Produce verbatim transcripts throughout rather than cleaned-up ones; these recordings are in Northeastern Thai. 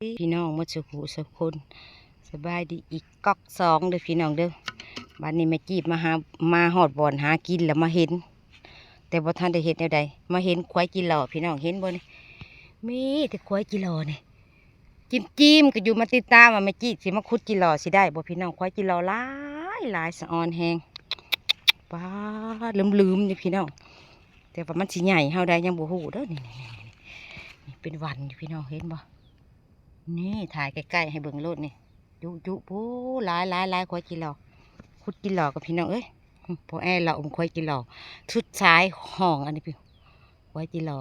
พี่น้องหมดสุขุสุคน สบายดีอีกก๊อกสองเด้อพี่น้องเด้อ บัดนี้แม่จีดมาหา มาฮอดบ่อนหากินแล้วมาเห็น แต่บ่ทันได้เห็นแนวใด มาเห็นควายจิหล่อพี่น้องเห็นบ่นี่ มีแต่ควายจิหล่อนี่ จิมจิมก็อยู่มาติดตามว่าแม่จีดสิมาขุดจิหล่อสิได้บ่พี่น้อง ควายจิหล่อหลายหลายสะออนแฮง ป๊าดลืมๆอยู่พี่น้อง แต่ว่ามันสิใหญ่เฮาได้ยังบ่ฮู้เด้อ นี่ๆๆๆ นี่เป็นวันอยู่พี่น้องเห็นบ่ นี่ถ่ายใกล้ๆให้เบิ่งโลดนี่ จุจุปูหลายหลายหลายควายจิหล่อ ขุดจิหล่อกับพี่น้องเอ้ย พ่อแอ้เราอมควายจิหล่อ สุดท้ายห้องอันนี้พี่ ควายจิหล่อ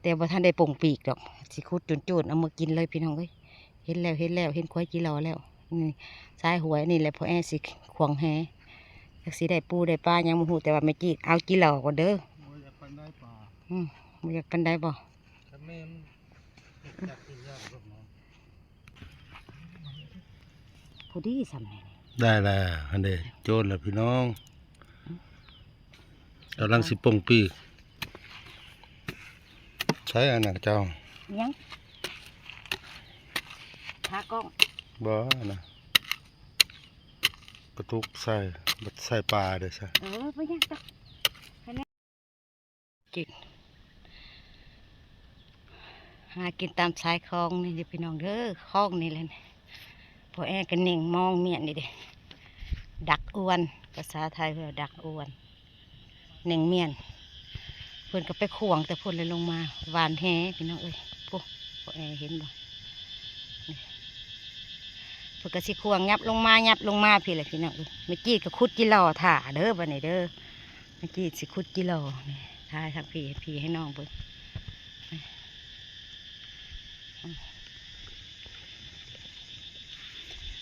แต่บ่ทันได้ป่งปีกดอก สิขุดจุนๆเอามากินเลยพี่น้องเอ้ย เห็นแล้วเห็นแล้วเห็นควายจิหล่อแล้ว นี่สายหวยนี่แหละพ่อแอ้สิขวางแห จักสิได้ปูได้ปลายังบ่ฮู้ แต่ว่าแม่จีดเอาจิหล่อก่อนเด้อ บ่อยากปานใดปลา อืม บ่อยากปานใดบ่ คันแม่มันจับกินยากดอกเนาะ พอดีส่ำนี่ ได้แล้ว อันเด้ โจรแล้วพี่น้อง กำลังสิป่งปีก ใช้อันนั้นเจ้า ยัง ขากล้อง บ่นะ กระตุกใส่ บัดใส่ปลาเด้อซะ เออ บ่ยากดอก จิต หากินตามสายคลองนี่อยู่พี่น้องเด้อ คลองนี่แหละนี่ พ่อแอ้ก็เน่งมองเมียนนี่เด้ ดักอวน ภาษาไทยเพิ่นว่าดักอวน เน่งเมียน เพิ่นก็ไปขวางแต่เพิ่นเลยลงมา หว่านแหพี่น้องเอ้ย พุ้น พ่อแอ้เห็นบ่ นี่ เพิ่นก็สิขวางยับลงมา ยับลงมาพี้แหละพี่น้องเอ้ย แม่จีดก็ขุดจิหล่อถ่าเด้อบัดนี้เด้อ แม่จีดสิขุดจิหล่อนี่ ถ่ายทางพี้ให้พี้ให้น้องเบิ่ง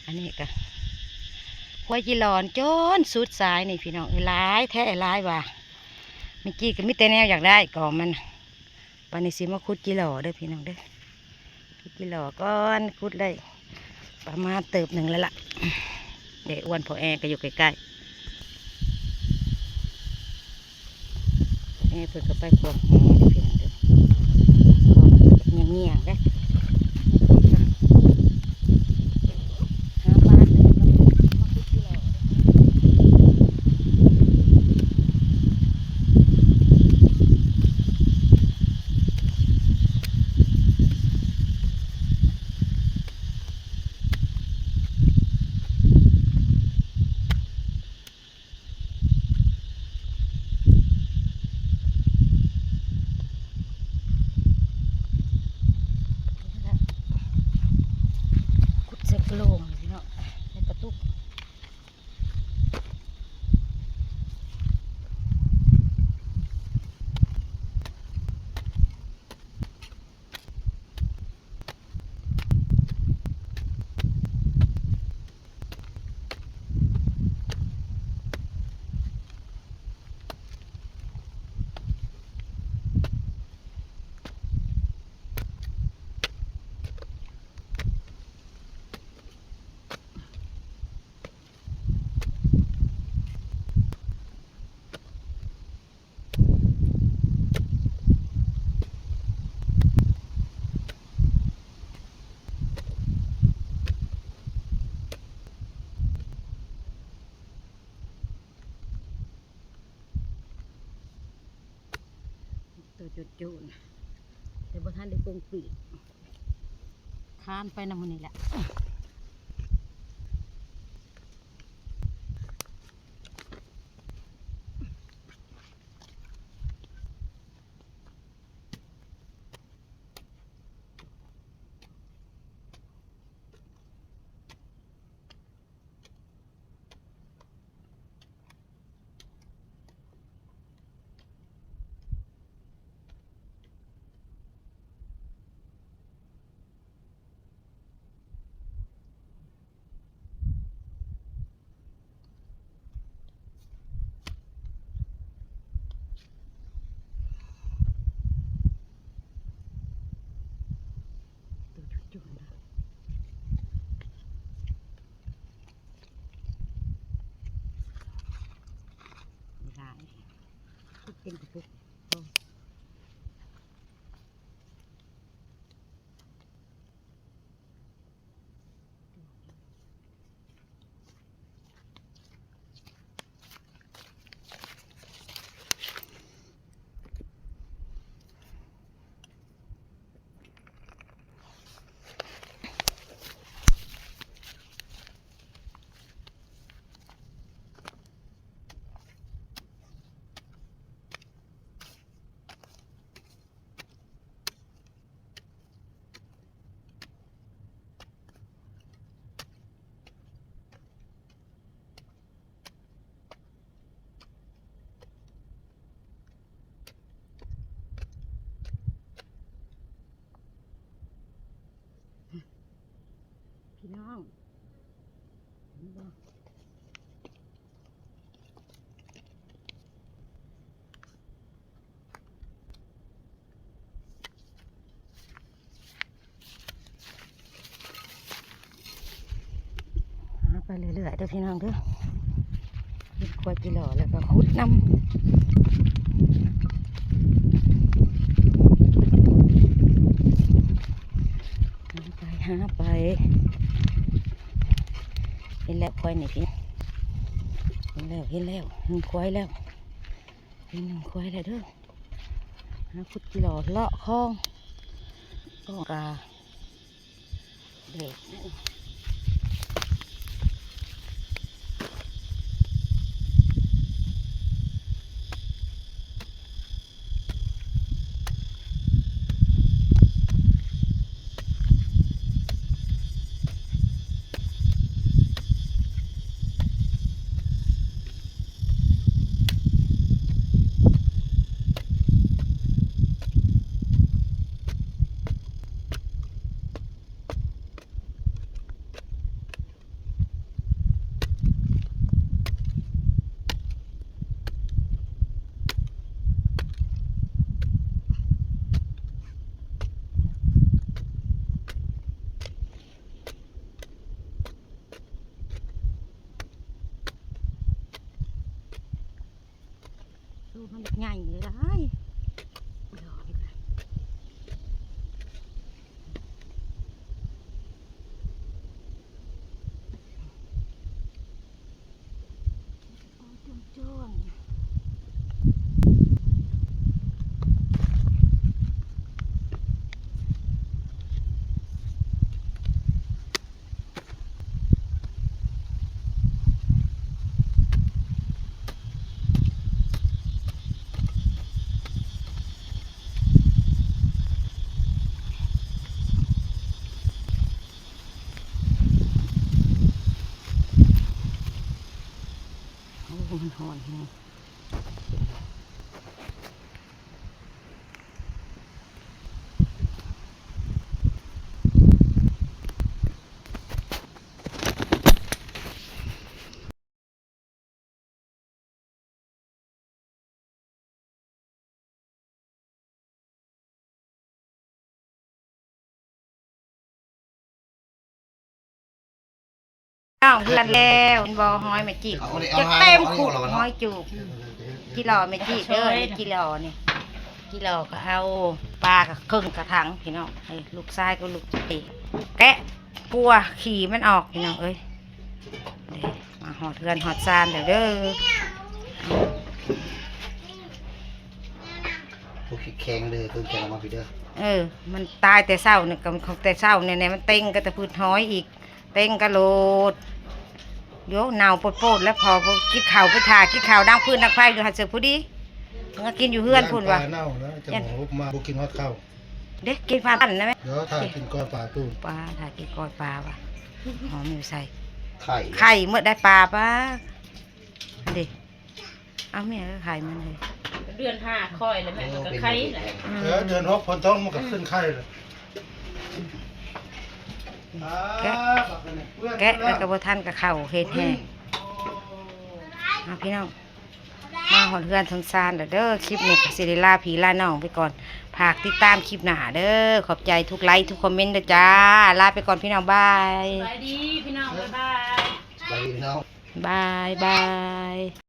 อันนี้ก็ควายจิหล่อจนสุดสายนี่พี่น้องเอ้ย หลายแท้หลายว่า แม่จีดก็มีแต่แนวอยากได้ก็มัน บัดนี้สิมาขุดจิหล่อเด้อพี่น้องเด้อ ขุดจิหล่อก่อน ขุดได้ประมาณเติบหนึ่งแล้วล่ะ เดี๋ยวอ้วนพ่อแอ้ก็อยู่ใกล้ๆ แอ้เพิ่นก็ไปขวางแหเด้อพี่น้องเด้อ ขวางเงี่ยงๆเด้อ หาปลาเติมแล้วมาขุดจิหล่อ ขุดใส่กระโหลกพี่น้อง ใส่กระตุก ตัวจุดๆ แต่บ่ทันได้ปรุงปีก ทานไปนำมื้อนี้แหละ เป็นกระปุก โอ้ โอ้ พี่น้อง หาไปเรื่อยๆเด้อพี่น้องเด้อ เห็นควายกินหล่อแล้วก็ขุดนำ หาไป หาไป เห็นแล้วควายนี่พี่ เห็นแล้ว เห็นแล้ว เห็นควายแล้ว เห็นควายแล้วเด้อ หาขุดกินหล่อเลาะคลอง คลองกา เด็ก ดูมันใหญ่เลยได้ โอ้ มันฮ้อนแฮง อ้าว เฮือนแล้ว เห็นบ่ ฮ้อยแม่จิ เอาเลย เอา จะเต็ม เอาเลย คุก เอาเลย ฮ้อยจูบ จิหล่อแม่จิเด้อ จิหล่อนี่ จิหล่อก็เอาปลากับเครื่องกระถังพี่น้อง ให้ลูกชายกับลูกจิแกะปัวขี้มันออกพี่น้องเอ้ย เด้ มาฮอดเฮือนฮอดซานแล้วเด้อ พวกขี้แข็งเด้อ ตัวแข็งออกมาพี่เด้อ เออ มันตายแต่เช้านี่ ก็ของแต่เช้าเนี่ย เนี่ย มันเต็งก็แต่พืชฮ้อยอีก เต็งก็โลด โย เน่าโปดๆ แล้วพอกินข้าวไปถ่ากินข้าวดังฟืนดังไฟอยู่หั่นเสิร์ฟผู้ดี มันก็กินอยู่เฮือนพู้นว่ะ ย่านปลาเน่านะ จะ ย่าน หมอมาบ่กินฮอดข้าว เด้ กินปลาตันได้ไหม เดี๋ยวถ่ากินก้อยปลาตูน ปลา ถ่ากินก้อยปลาว่ะ หอมอยู่ใส่ ไข่ ไข่เมื่อได้ปลาปะ เด้ เอาแม่ก็ไข่มันเลย เดือนห้าค่อยแล้วแม่มันก็ไข่แหละ อืม เออ เดือนหกฝนตกมันก็ขึ้นไข่เลย แกะ อ่า บักอันนี้เปื้อน แกะ เปื้อน แล้วก็บ่ทันกับข้าวเฮ็ดแห้ง เอาพี่น้อง มาฮอดเฮือนถึงซานแล้วเด้อ คลิปนี้ก็สิได้ลาพี่ลาน้องไปก่อน ฝากติดตามคลิปหน้าเด้อ ขอบใจทุกไลค์ทุกคอมเมนต์เด้อจ้า ลาไปก่อนพี่น้อง บาย สบายดีพี่น้อง บ๊ายบาย สบายดีพี่น้อง บายบาย